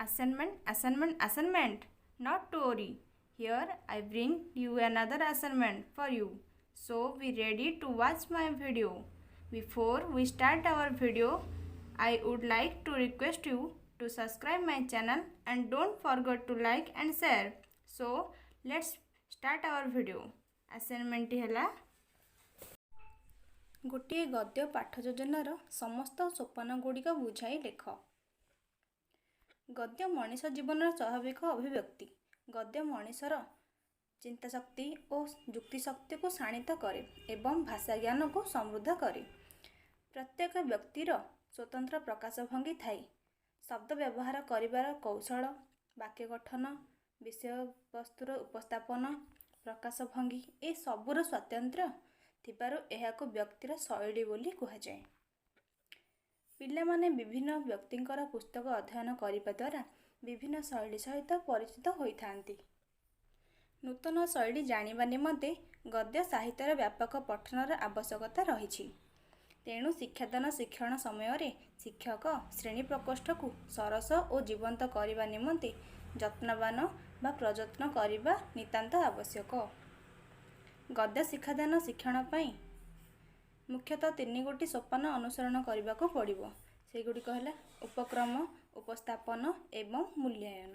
Assignment, assignment, assignment. Not to worry. Here I bring you another assignment for you. So be ready to watch my video. Before we start our video, I would like to request you to subscribe my channel and don't forget to like and share. So let's start our video. ଆସାଇନମେଣ୍ଟଟି ହେଲା, ଗୋଟିଏ ଗଦ୍ୟ ପାଠ ଯୋଜନାର ସମସ୍ତ ସୋପାନ ଗୁଡ଼ିକ ବୁଝାଇ ଲେଖ। ଗଦ୍ୟ ମଣିଷ ଜୀବନର ସ୍ୱାଭାବିକ ଅଭିବ୍ୟକ୍ତି। ଗଦ୍ୟ ମଣିଷର ଚିନ୍ତାଶକ୍ତି ଓ ଯୁକ୍ତିଶକ୍ତିକୁ ଶାଣିତ କରେ ଏବଂ ଭାଷା ଜ୍ଞାନକୁ ସମୃଦ୍ଧ କରେ। ପ୍ରତ୍ୟେକ ବ୍ୟକ୍ତିର ସ୍ୱତନ୍ତ୍ର ପ୍ରକାଶ ଭଙ୍ଗୀ ଥାଏ। ଶବ୍ଦ ବ୍ୟବହାର କରିବାର କୌଶଳ, ବାକ୍ୟ ଗଠନ, ବିଷୟବସ୍ତୁର ଉପସ୍ଥାପନ, ପ୍ରକାଶ ଭଙ୍ଗୀ ଏ ସବୁର ସ୍ୱାତନ୍ତ୍ର୍ୟ ଥିବାରୁ ଏହାକୁ ବ୍ୟକ୍ତିର ଶୈଳୀ ବୋଲି କୁହାଯାଏ। ପିଲାମାନେ ବିଭିନ୍ନ ବ୍ୟକ୍ତିଙ୍କର ପୁସ୍ତକ ଅଧ୍ୟୟନ କରିବା ଦ୍ୱାରା ବିଭିନ୍ନ ଶୈଳୀ ସହିତ ପରିଚିତ ହୋଇଥାନ୍ତି। ନୂତନ ଶୈଳୀ ଜାଣିବା ନିମନ୍ତେ ଗଦ୍ୟ ସାହିତ୍ୟର ବ୍ୟାପକ ପଠନର ଆବଶ୍ୟକତା ରହିଛି। ତେଣୁ ଶିକ୍ଷାଦାନ ଶିକ୍ଷଣ ସମୟରେ ଶିକ୍ଷକ ଶ୍ରେଣୀ ପ୍ରକୋଷ୍ଠକୁ ସରସ ଓ ଜୀବନ୍ତ କରିବା ନିମନ୍ତେ ଯତ୍ନବାନ ବା ପ୍ରଯତ୍ନ କରିବା ନିତାନ୍ତ ଆବଶ୍ୟକ। ଗଦ୍ୟ ଶିକ୍ଷାଦାନ ଶିକ୍ଷଣ ପାଇଁ ମୁଖ୍ୟତଃ ତିନି ଗୋଟି ସୋପାନ ଅନୁସରଣ କରିବାକୁ ପଡ଼ିବ। ସେଗୁଡ଼ିକ ହେଲା ଉପକ୍ରମ, ଉପସ୍ଥାପନ ଏବଂ ମୂଲ୍ୟାୟନ।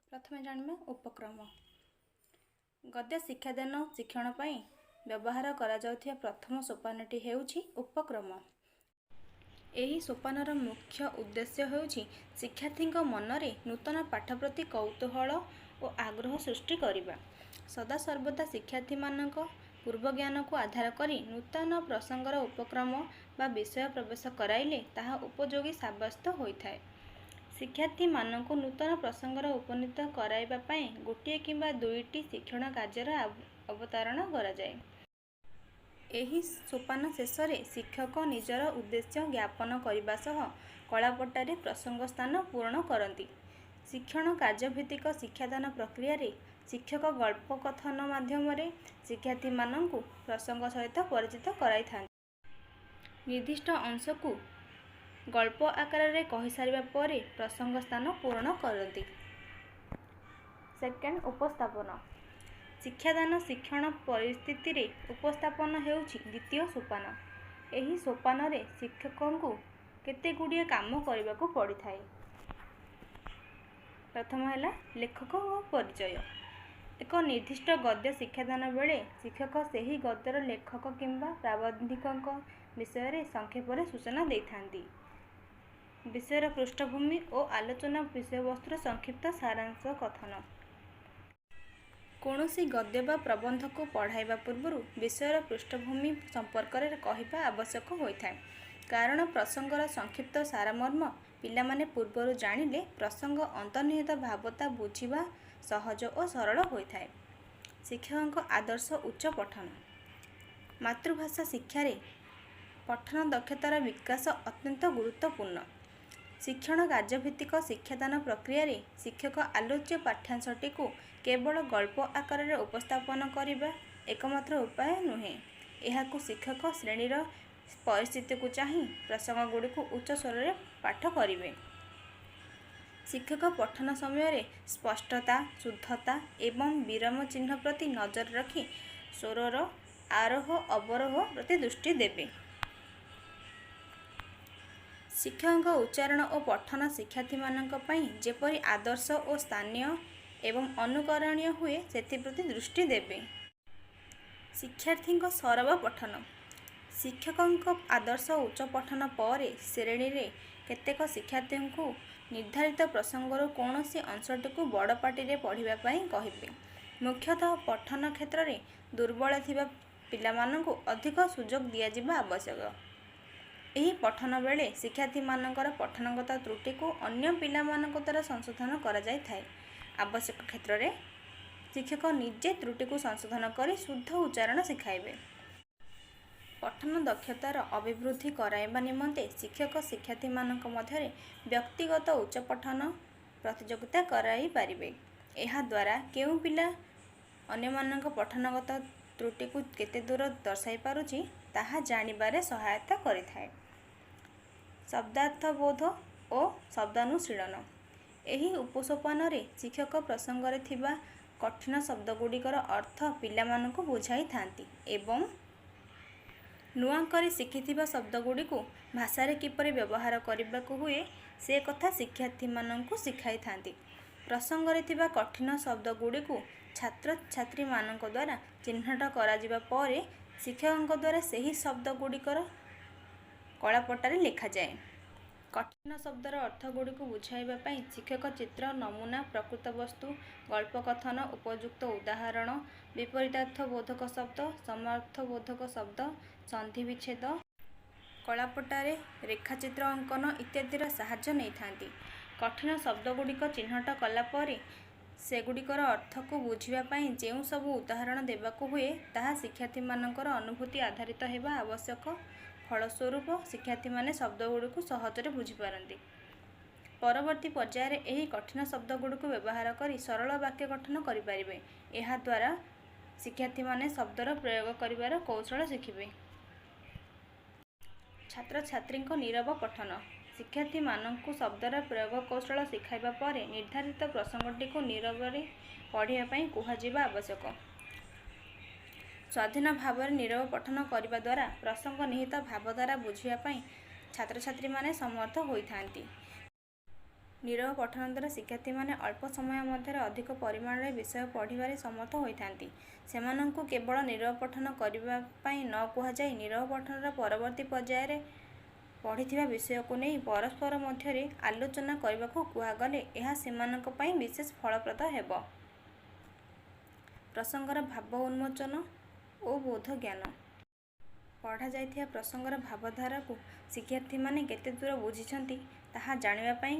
ପ୍ରଥମେ ଜାଣିବା ଉପକ୍ରମ। ଗଦ୍ୟ ଶିକ୍ଷାଦାନ ଶିକ୍ଷଣ ପାଇଁ ବ୍ୟବହାର କରାଯାଉଥିବା ପ୍ରଥମ ସୋପାନଟି ହେଉଛି ଉପକ୍ରମ। ଏହି ସୋପାନର ମୁଖ୍ୟ ଉଦ୍ଦେଶ୍ୟ ହେଉଛି ଶିକ୍ଷାର୍ଥୀଙ୍କ ମନରେ ନୂତନ ପାଠ ପ୍ରତି କୌତୂହଳ ଓ ଆଗ୍ରହ ସୃଷ୍ଟି କରିବା। ସଦାସର୍ବଦା ଶିକ୍ଷାର୍ଥୀମାନଙ୍କ ପୂର୍ବଜ୍ଞାନକୁ ଆଧାର କରି ନୂତନ ପ୍ରସଙ୍ଗର ଉପକ୍ରମ ବା ବିଷୟ ପ୍ରବେଶ କରାଇଲେ ତାହା ଉପଯୋଗୀ ସାବ୍ୟସ୍ତ ହୋଇଥାଏ। ଶିକ୍ଷାର୍ଥୀମାନଙ୍କୁ ନୂତନ ପ୍ରସଙ୍ଗର ଉପନୀତ କରାଇବା ପାଇଁ ଗୋଟିଏ କିମ୍ବା ଦୁଇଟି ଶିକ୍ଷଣ କାର୍ଯ୍ୟର ଅବତାରଣା କରାଯାଏ। ଏହି ସୋପାନ ଶେଷରେ ଶିକ୍ଷକ ନିଜର ଉଦ୍ଦେଶ୍ୟ ଜ୍ଞାପନ କରିବା ସହ କଳାପଟାରେ ପ୍ରସଙ୍ଗ ସ୍ଥାନ ପୂରଣ କରନ୍ତି। ଶିକ୍ଷଣ କାର୍ଯ୍ୟଭିତ୍ତିକ ଶିକ୍ଷାଦାନ ପ୍ରକ୍ରିୟାରେ ଶିକ୍ଷକ ଗଳ୍ପ କଥନ ମାଧ୍ୟମରେ ଶିକ୍ଷାର୍ଥୀମାନଙ୍କୁ ପ୍ରସଙ୍ଗ ସହିତ ପରିଚିତ କରାଇଥାନ୍ତି। ନିର୍ଦ୍ଦିଷ୍ଟ ଅଂଶକୁ ଗଳ୍ପ ଆକାରରେ କହିସାରିବା ପରେ ପ୍ରସଙ୍ଗ ସ୍ଥାନ ପୂରଣ କରନ୍ତି। ସେକେଣ୍ଡ, ଉପସ୍ଥାପନ। ଶିକ୍ଷାଦାନ ଶିକ୍ଷଣ ପରିସ୍ଥିତିରେ ଉପସ୍ଥାପନ ହେଉଛି ଦ୍ୱିତୀୟ ସୋପାନ। ଏହି ସୋପାନରେ ଶିକ୍ଷକଙ୍କୁ କେତେଗୁଡ଼ିଏ କାମ କରିବାକୁ ପଡ଼ିଥାଏ। ପ୍ରଥମ ହେଲା ଲେଖକଙ୍କ ପରିଚୟ। ଏକ ନିର୍ଦ୍ଦିଷ୍ଟ ଗଦ୍ୟ ଶିକ୍ଷାଦାନ ବେଳେ ଶିକ୍ଷକ ସେହି ଗଦ୍ୟର ଲେଖକ କିମ୍ବା ପ୍ରାବନ୍ଧିକଙ୍କ ବିଷୟରେ ସଂକ୍ଷେପରେ ସୂଚନା ଦେଇଥାନ୍ତି। ବିଷୟର ପୃଷ୍ଠଭୂମି ଓ ଆଲୋଚନା ବିଷୟବସ୍ତୁର ସଂକ୍ଷିପ୍ତ ସାରାଂଶ କଥନ। କୌଣସି ଗଦ୍ୟ ବା ପ୍ରବନ୍ଧକୁ ପଢ଼ାଇବା ପୂର୍ବରୁ ବିଷୟର ପୃଷ୍ଠଭୂମି ସମ୍ପର୍କରେ କହିବା ଆବଶ୍ୟକ ହୋଇଥାଏ। କାରଣ ପ୍ରସଙ୍ଗର ସଂକ୍ଷିପ୍ତ ସାରମର୍ମ ପିଲାମାନେ ପୂର୍ବରୁ ଜାଣିଲେ ପ୍ରସଙ୍ଗ ଅନ୍ତର୍ନିହିତ ଭାବତା ବୁଝିବା ସହଜ ଓ ସରଳ ହୋଇଥାଏ। ଶିକ୍ଷକଙ୍କ ଆଦର୍ଶ ଉଚ୍ଚ ପଠନ। ମାତୃଭାଷା ଶିକ୍ଷାରେ ପଠନ ଦକ୍ଷତାର ବିକାଶ ଅତ୍ୟନ୍ତ ଗୁରୁତ୍ୱପୂର୍ଣ୍ଣ। ଶିକ୍ଷଣ କାର୍ଯ୍ୟଭିତ୍ତିକ ଶିକ୍ଷାଦାନ ପ୍ରକ୍ରିୟାରେ ଶିକ୍ଷକ ଆଲୋଚ୍ୟ ପାଠ୍ୟାଂଶଟିକୁ କେବଳ ଗଳ୍ପ ଆକାରରେ ଉପସ୍ଥାପନ କରିବା ଏକମାତ୍ର ଉପାୟ ନୁହେଁ। ଏହାକୁ ଶିକ୍ଷକ ଶ୍ରେଣୀର ପରିସ୍ଥିତିକୁ ଚାହିଁ ପ୍ରସଙ୍ଗଗୁଡ଼ିକୁ ଉଚ୍ଚ ସ୍ୱରରେ ପାଠ କରିବେ। ଶିକ୍ଷକ ପଠନ ସମୟରେ ସ୍ପଷ୍ଟତା, ଶୁଦ୍ଧତା ଏବଂ ବିରାମ ଚିହ୍ନ ପ୍ରତି ନଜର ରଖି ସ୍ୱରର ଆରୋହ ଅବରୋହ ପ୍ରତି ଦୃଷ୍ଟି ଦେବେ। ଶିକ୍ଷକଙ୍କ ଉଚ୍ଚାରଣ ଓ ପଠନ ଶିକ୍ଷାର୍ଥୀମାନଙ୍କ ପାଇଁ ଯେପରି ଆଦର୍ଶ ଓ ସ୍ଥାନୀୟ ଏବଂ ଅନୁକରଣୀୟ ହୁଏ, ସେଥିପ୍ରତି ଦୃଷ୍ଟି ଦେବେ। ଶିକ୍ଷାର୍ଥୀଙ୍କ ସରବ ପଠନ। ଶିକ୍ଷକଙ୍କ ଆଦର୍ଶ ଉଚ୍ଚ ପଠନ ପରେ ଶ୍ରେଣୀରେ କେତେକ ଶିକ୍ଷାର୍ଥୀଙ୍କୁ ନିର୍ଦ୍ଧାରିତ ପ୍ରସଙ୍ଗରୁ କୌଣସି ଅଂଶଟିକୁ ବଡ଼ ପାଟିରେ ପଢ଼ିବା ପାଇଁ କହିବେ। ମୁଖ୍ୟତଃ ପଠନ କ୍ଷେତ୍ରରେ ଦୁର୍ବଳ ଥିବା ପିଲାମାନଙ୍କୁ ଅଧିକ ସୁଯୋଗ ଦିଆଯିବା ଆବଶ୍ୟକ। ଏହି ପଠନ ବେଳେ ଶିକ୍ଷାର୍ଥୀମାନଙ୍କର ପଠନଗତ ତ୍ରୁଟିକୁ ଅନ୍ୟ ପିଲାମାନଙ୍କ ଦ୍ୱାରା ସଂଶୋଧନ କରାଯାଇଥାଏ। ଆବଶ୍ୟକ କ୍ଷେତ୍ରରେ ଶିକ୍ଷକ ନିଜେ ତ୍ରୁଟିକୁ ସଂଶୋଧନ କରି ଶୁଦ୍ଧ ଉଚ୍ଚାରଣ ଶିଖାଇବେ। ପଠନ ଦକ୍ଷତାର ଅଭିବୃଦ୍ଧି କରାଇବା ନିମନ୍ତେ ଶିକ୍ଷକ ଶିକ୍ଷାର୍ଥୀମାନଙ୍କ ମଧ୍ୟରେ ବ୍ୟକ୍ତିଗତ ଉଚ୍ଚ ପଠନ ପ୍ରତିଯୋଗିତା କରାଇପାରିବେ। ଏହାଦ୍ୱାରା କେଉଁ ପିଲା ଅନ୍ୟମାନଙ୍କ ପଠନଗତ ତ୍ରୁଟିକୁ କେତେ ଦୂର ଦର୍ଶାଇ ପାରୁଛି, ତାହା ଜାଣିବାରେ ସହାୟତା କରିଥାଏ। ଶବ୍ଦାର୍ଥବୋଧ ଓ ଶବ୍ଦାନୁଶୀଳନ। ଏହି ଉପସୋପାନରେ ଶିକ୍ଷକ ପ୍ରସଙ୍ଗରେ ଥିବା କଠିନ ଶବ୍ଦଗୁଡ଼ିକର ଅର୍ଥ ପିଲାମାନଙ୍କୁ ବୁଝାଇଥାନ୍ତି ଏବଂ ନୂଆ କରି ଶିଖିଥିବା ଶବ୍ଦଗୁଡ଼ିକୁ ଭାଷାରେ କିପରି ବ୍ୟବହାର କରିବାକୁ ହୁଏ, ସେ କଥା ଶିକ୍ଷାର୍ଥୀମାନଙ୍କୁ ଶିଖାଇଥାନ୍ତି। ପ୍ରସଙ୍ଗରେ ଥିବା କଠିନ ଶବ୍ଦଗୁଡ଼ିକୁ ଛାତ୍ରଛାତ୍ରୀମାନଙ୍କ ଦ୍ୱାରା ଚିହ୍ନଟ କରାଯିବା ପରେ ଶିକ୍ଷକଙ୍କ ଦ୍ୱାରା ସେହି ଶବ୍ଦଗୁଡ଼ିକର କଳାପଟାରେ ଲେଖାଯାଏ। କଠିନ ଶବ୍ଦର ଅର୍ଥଗୁଡ଼ିକୁ ବୁଝାଇବା ପାଇଁ ଶିକ୍ଷକ ଚିତ୍ର, ନମୁନା, ପ୍ରକୃତ ବସ୍ତୁ, ଗଳ୍ପ କଥନ, ଉପଯୁକ୍ତ ଉଦାହରଣ, ବିପରୀତାର୍ଥବୋଧକ ଶବ୍ଦ, ସମାର୍ଥବୋଧକ ଶବ୍ଦ, ସନ୍ଧି ବିଚ୍ଛେଦ, କଳାପଟାରେ ରେଖାଚିତ୍ର ଅଙ୍କନ ଇତ୍ୟାଦିର ସାହାଯ୍ୟ ନେଇଥାନ୍ତି। କଠିନ ଶବ୍ଦଗୁଡ଼ିକ ଚିହ୍ନଟ କଲା ପରେ ସେଗୁଡ଼ିକର ଅର୍ଥକୁ ବୁଝିବା ପାଇଁ ଯେଉଁ ସବୁ ଉଦାହରଣ ଦେବାକୁ ହୁଏ, ତାହା ଶିକ୍ଷାର୍ଥୀମାନଙ୍କର ଅନୁଭୂତି ଆଧାରିତ ହେବା ଆବଶ୍ୟକ। ଫଳସ୍ୱରୂପ ଶିକ୍ଷାର୍ଥୀମାନେ ଶବ୍ଦଗୁଡ଼ିକୁ ସହଜରେ ବୁଝିପାରନ୍ତି। ପରବର୍ତ୍ତୀ ପର୍ଯ୍ୟାୟରେ ଏହି କଠିନ ଶବ୍ଦଗୁଡ଼ିକୁ ବ୍ୟବହାର କରି ସରଳ ବାକ୍ୟ ଗଠନ କରିପାରିବେ। ଏହାଦ୍ୱାରା ଶିକ୍ଷାର୍ଥୀମାନେ ଶବ୍ଦର ପ୍ରୟୋଗ କରିବାର କୌଶଳ ଶିଖିବେ। ଛାତ୍ରଛାତ୍ରୀଙ୍କ ନୀରବ ପଠନ। ଶିକ୍ଷାର୍ଥୀମାନଙ୍କୁ ଶବ୍ଦର ପ୍ରୟୋଗ କୌଶଳ ଶିଖାଇବା ପରେ ନିର୍ଦ୍ଧାରିତ ପ୍ରସଙ୍ଗଟିକୁ ନୀରବରେ ପଢ଼ିବା ପାଇଁ କୁହାଯିବା ଆବଶ୍ୟକ। ସ୍ୱାଧୀନ ଭାବରେ ନୀରବ ପଠନ କରିବା ଦ୍ୱାରା ପ୍ରସଙ୍ଗ ନିହିତ ଭାବଧାରା ବୁଝିବା ପାଇଁ ଛାତ୍ରଛାତ୍ରୀମାନେ ସମର୍ଥ ହୋଇଥାନ୍ତି। ନୀରବ ପଠନ ଦ୍ୱାରା ଶିକ୍ଷାର୍ଥୀମାନେ ଅଳ୍ପ ସମୟ ମଧ୍ୟରେ ଅଧିକ ପରିମାଣରେ ବିଷୟ ପଢ଼ିବାରେ ସମର୍ଥ ହୋଇଥାନ୍ତି। ସେମାନଙ୍କୁ କେବଳ ନୀରବ ପଠନ କରିବା ପାଇଁ ନ କୁହାଯାଇ ନୀରବ ପଠନର ପରବର୍ତ୍ତୀ ପର୍ଯ୍ୟାୟରେ ପଢ଼ିଥିବା ବିଷୟକୁ ନେଇ ପରସ୍ପର ମଧ୍ୟରେ ଆଲୋଚନା କରିବାକୁ କୁହାଗଲେ ଏହା ସେମାନଙ୍କ ପାଇଁ ବିଶେଷ ଫଳପ୍ରଦ ହେବ। ପ୍ରସଙ୍ଗର ଭାବ ଉନ୍ମୋଚନ ଓ ବୋଧଜ୍ଞାନ। ପଢ଼ାଯାଇଥିବା ପ୍ରସଙ୍ଗର ଭାବଧାରାକୁ ଶିକ୍ଷାର୍ଥୀମାନେ କେତେଦୂର ବୁଝିଛନ୍ତି, ତାହା ଜାଣିବା ପାଇଁ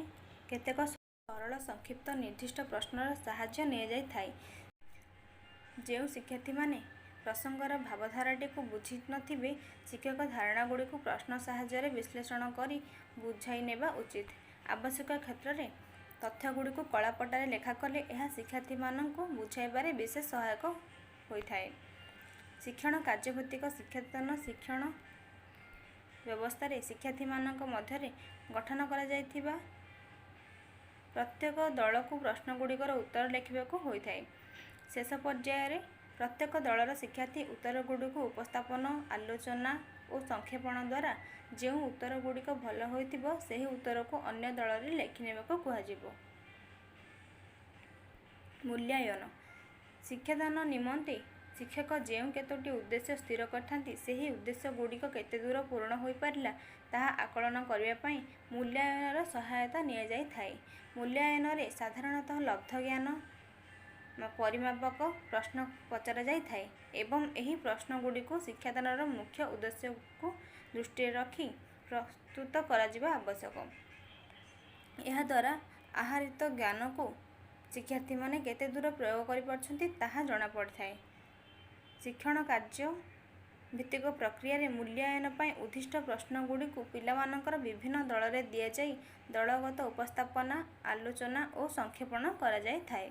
କେତେକ ସରଳ, ସଂକ୍ଷିପ୍ତ, ନିର୍ଦ୍ଦିଷ୍ଟ ପ୍ରଶ୍ନର ସାହାଯ୍ୟ ନିଆଯାଇଥାଏ। ଯେଉଁ ଶିକ୍ଷାର୍ଥୀମାନେ ପ୍ରସଙ୍ଗର ଭାବଧାରାଟିକୁ ବୁଝି ନଥିବେ, ଶିକ୍ଷକ ଧାରଣାଗୁଡ଼ିକୁ ପ୍ରଶ୍ନ ସାହାଯ୍ୟରେ ବିଶ୍ଳେଷଣ କରି ବୁଝାଇନେବା ଉଚିତ। ଆବଶ୍ୟକ କ୍ଷେତ୍ରରେ ତଥ୍ୟଗୁଡ଼ିକୁ କଳାପଟାରେ ଲେଖାଗଲେ ଏହା ଶିକ୍ଷାର୍ଥୀମାନଙ୍କୁ ବୁଝାଇବାରେ ବିଶେଷ ସହାୟକ ହୋଇଥାଏ। ଶିକ୍ଷଣ କାର୍ଯ୍ୟଭିତ୍ତିକ ଶିକ୍ଷାଦାନ ଶିକ୍ଷଣ ବ୍ୟବସ୍ଥାରେ ଶିକ୍ଷାର୍ଥୀମାନଙ୍କ ମଧ୍ୟରେ ଗଠନ କରାଯାଇଥିବା ପ୍ରତ୍ୟେକ ଦଳକୁ ପ୍ରଶ୍ନଗୁଡ଼ିକର ଉତ୍ତର ଲେଖିବାକୁ ହୋଇଥାଏ। ଶେଷ ପର୍ଯ୍ୟାୟରେ ପ୍ରତ୍ୟେକ ଦଳର ଶିକ୍ଷାର୍ଥୀ ଉତ୍ତରଗୁଡ଼ିକୁ ଉପସ୍ଥାପନ, ଆଲୋଚନା ଓ ସଂକ୍ଷେପଣ ଦ୍ୱାରା ଯେଉଁ ଉତ୍ତରଗୁଡ଼ିକ ଭଲ ହୋଇଥିବ, ସେହି ଉତ୍ତରକୁ ଅନ୍ୟ ଦଳରେ ଲେଖିନେବାକୁ କୁହାଯିବ। ମୂଲ୍ୟାୟନ। ଶିକ୍ଷାଦାନ ନିମନ୍ତେ ଶିକ୍ଷକ ଯେଉଁ କେତୋଟି ଉଦ୍ଦେଶ୍ୟ ସ୍ଥିର କରିଥାନ୍ତି, ସେହି ଉଦ୍ଦେଶ୍ୟଗୁଡ଼ିକ କେତେଦୂର ପୂରଣ ହୋଇପାରିଲା, ତାହା ଆକଳନ କରିବା ପାଇଁ ମୂଲ୍ୟାୟନର ସହାୟତା ନିଆଯାଇଥାଏ। ମୂଲ୍ୟାୟନରେ ସାଧାରଣତଃ ଲବ୍ଧ ଜ୍ଞାନ ପରିମାପକ ପ୍ରଶ୍ନ ପଚରାଯାଇଥାଏ ଏବଂ ଏହି ପ୍ରଶ୍ନଗୁଡ଼ିକୁ ଶିକ୍ଷାଦାନର ମୁଖ୍ୟ ଉଦ୍ଦେଶ୍ୟକୁ ଦୃଷ୍ଟିରେ ରଖି ପ୍ରସ୍ତୁତ କରାଯିବା ଆବଶ୍ୟକ। ଏହାଦ୍ୱାରା ଆହରିତ ଜ୍ଞାନକୁ ଶିକ୍ଷାର୍ଥୀମାନେ କେତେଦୂର ପ୍ରୟୋଗ କରିପାରୁଛନ୍ତି, ତାହା ଜଣାପଡ଼ିଥାଏ। ଶିକ୍ଷଣ କାର୍ଯ୍ୟ ଭିତ୍ତିକ ପ୍ରକ୍ରିୟାରେ ମୂଲ୍ୟାୟନ ପାଇଁ ଉଦ୍ଦିଷ୍ଟ ପ୍ରଶ୍ନଗୁଡ଼ିକୁ ପିଲାମାନଙ୍କର ବିଭିନ୍ନ ଦଳରେ ଦିଆଯାଇ ଦଳଗତ ଉପସ୍ଥାପନା, ଆଲୋଚନା ଓ ସଂକ୍ଷେପଣ କରାଯାଇଥାଏ।